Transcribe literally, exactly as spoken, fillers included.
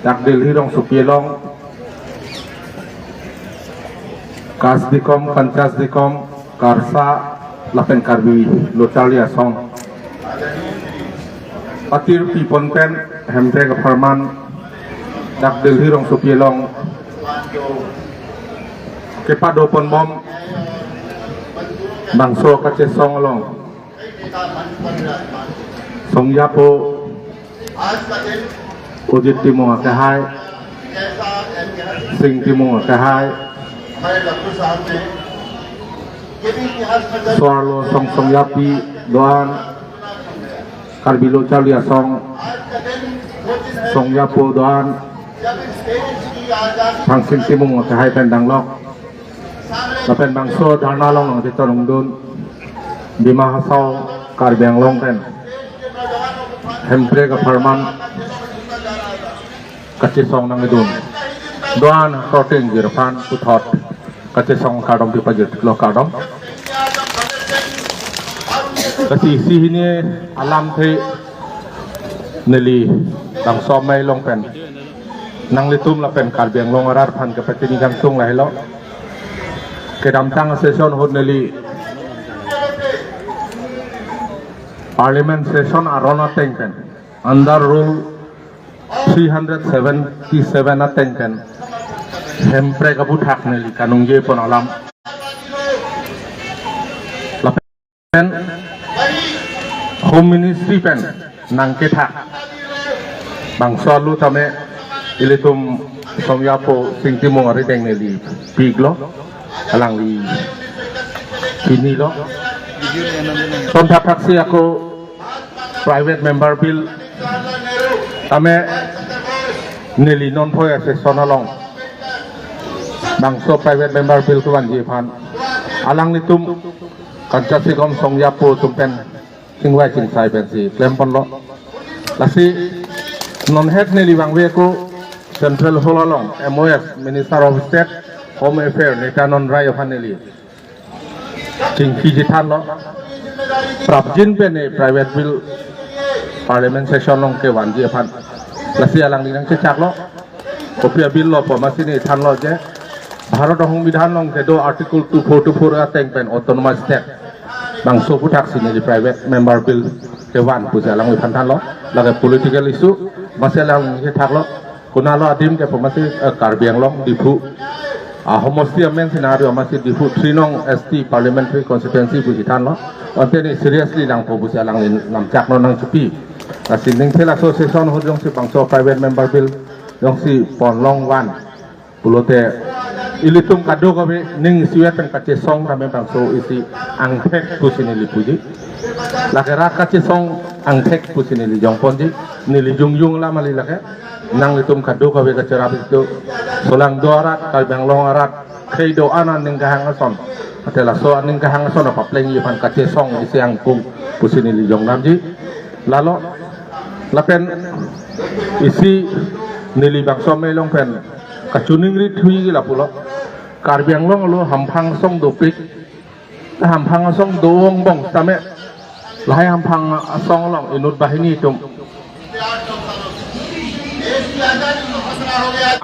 Dak Delhi rongsopi along, kas dikom, kanchas dikom, karsa, lapen Karbi Lo Charli Asong patir pipon pen Hemprek apharman dak Delhi rongsopi along kepado ponbom bangso kachesong along Songjapo Ujit Timung akehai, Sing Timung akehai, so-arlo song songjapi do-an, Karbi Lo Charli Asong songjapo do-an, Thangsing Timung akehai pen danglok lapen bangso dharna along nangchetongdun Dima Hasao Karbi Anglong pen Hemprek apharman kachesong nangdun do-an sorting jirpan puthot kachesong kardom pipajirlo, kardom. Lasi isi hini alamthe neli bangso amei along pen nanglitum lapen Karbi Anglong arat aphan kepachini kangtung lahelo. Kedamtang session ahut neli Parliament session aron ateng pen under rule three hundred seventy-seven ateng pen Hemprek aputhak neli kaningje pon alam pen Home Ministry pen nangkethak bangso alu tame ilitum Songjapo Sing Timung arideng neli piklo, alangli pinilo. Ton thapthaksi ako private member bill tame neli non phoi asession along bangso private member bill kevanji aphan alanglitum kanchas dikom songjapo atum pen chingvai chingsai pensi klemponlo. Lasi non het neli vangve ako Central Hall along M O S, Minister of State Home Affairs, Nityanand Rai aphan neli chingki chethanlo. Prapjin pen ne private bill Parliament session along kevanji aphan. Lasi alangli nangchechaklo. Kopi a-bill lo pu amatsi ne thanlo je Bharat Songbidhan along kedo Article two four two four ateng pen Autonomous State bangso aputhak si neli private member bill kevan pusi alangliphan thanlo. Lake political issue, amatsi alangli chethaklo. Konatlo adim ke pu amatsi, eh, Karbi Anglong, Diphu, ah, homosti amen scenario amatsi Diphu three nong S T parliamentary constituency pusi thanlo. Ante ne seriously nangpo pusi alangli namchaklo, nangchepi. Lasi ningthela so session ahut jongsi bangso private member bill jongsi ponlong van pulote ilitum kadokave ning isivet pen kachesong tame bangso isi angthek pusi neli puji. Lake rat kachesong angthek pusi neli jongponji, neli jongjong alam kali lake. Nanglitum kadokave kacherap itum, solang do arat, Karbi Anglong arat, khei do-an aning kahang ason, ate laso aning kahang ason apaplengji aphan kachesong isi angkung pusi neli jongdamji. Lalo lapen isi neli bangso amei along pen kachiningri thuji lapulo. Karbi Anglong alo hamphang asong dopik, hamphang asong do-ong bom tame, lahai hamphang asong along inut banghini atum